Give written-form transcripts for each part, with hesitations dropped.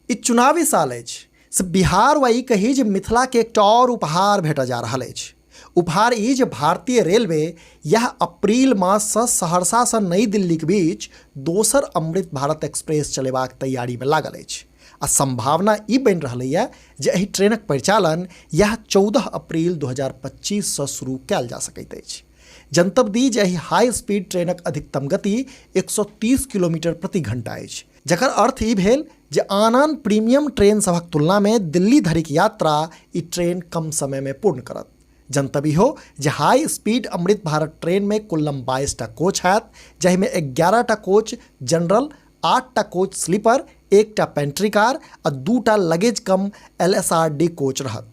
ई चुनावी साल अछि से बिहार वा ई कही जे मिथिलाके एकटा आओर उपहार भेटऽ जा रहल अछि। उपहार ई जे भारतीय रेलवे इएह अप्रील माससँ सहरसासँ नई दिल्लीक बीच दोसर अमृत भारत एक्सप्रेस चलेबाक तैयारीमे लागल अछि आ सम्भावना ई बनि रहलैए जे एहि ट्रेनक परिचालन इएह 14 अप्रील 2025सँ शुरू कयल जा सकैत अछि। जनतब दी जे एहि हाई स्पीड ट्रेनक अधिकतम गति 130 किलोमीटर प्रति घंटा अछि, जकर अर्थ ई भेल जे आन आन प्रीमियम ट्रेन सभक तुलनामे दिल्ली धरिक यात्रा ई ट्रेन कम समयमे पूर्ण करत। जनतब इहो जे हाई स्पीड अमृत भारत ट्रेनमे कुल्लम 22 टा कोच हैत, जाहिमे 11 टा कोच जनरल, 8 टा कोच स्लीपर, एकटा पेंट्री कार आ 2 टा लगेज कम एलएसआरडी कोच रहत।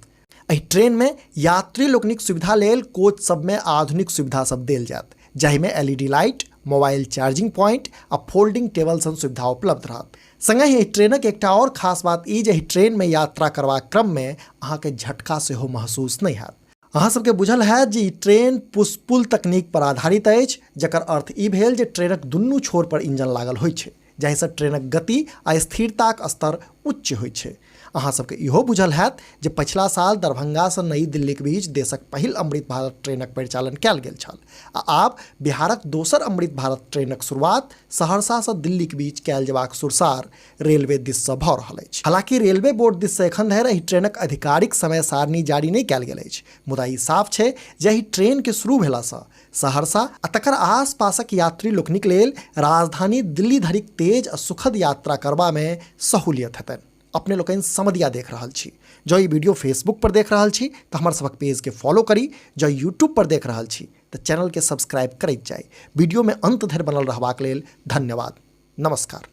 एहि ट्रेनमे यात्री लोकनिक सुविधा लेल कोच सभमे आधुनिक सुविधा सब देल जायत, जाहिमे LED light, mobile charging point आ फोल्डिंग टेबल सन सुविधा उपलब्ध रहत। संगहि एहि ट्रेनक एकटा आओर खास बात ई जे एहि ट्रेनमे यात्रा करबाक क्रममे अहाँके झटका सेहो महसूस नहि हैत। अहाँ सबके बुझल हैत जे ई ट्रेन पुश-पुल तकनीक पर आधारित अछि, जकर अर्थ ई भेल जे ट्रेनक दुनू छोर पर इंजन लागल होइत छै, जाहिसँ ट्रेनक गति आ स्थिरताक स्तर उच्च होइत छै। अहाँ सबके इहो बुझल हैत जे पछिला साल दरभंगासँ नई दिल्लीक बीच देशक पहिल अमृत भारत ट्रेनक परिचालन कयल गेल छल आ आब बिहारक दोसर अमृत भारत ट्रेनक शुरुआत सहरसासँ दिल्लीक बीच कयल जेबाक सुरसार रेलवे दिससँ भऽ रहल अछि। हालांकि रेलवे बोर्ड दिससँ एखन धरि एहि ट्रेनक आधिकारिक समय सारणी जारी नहि कयल गेल अछि, मुदा ई साफ छै जे एहि ट्रेनके शुरू भेलासँ सहरसा आ तकर आसपासक यात्री लोकनिक लेल राजधानी दिल्ली धरिक तेज आ सुखद यात्रा करबामे सहूलियत हेतनि। अपने लोकनि समदिया देख रहल छी। जँ ई वीडियो फेसबुक पर देख रहल छी तऽ हमर सभक पेजके फॉलो करी। जँ यूट्यूब पर देख रहल छी तऽ चैनलके सब्सक्राइब करैत जाइ। वीडियोमे अंत धरि बनल रहबाक लेल धन्यवाद। नमस्कार।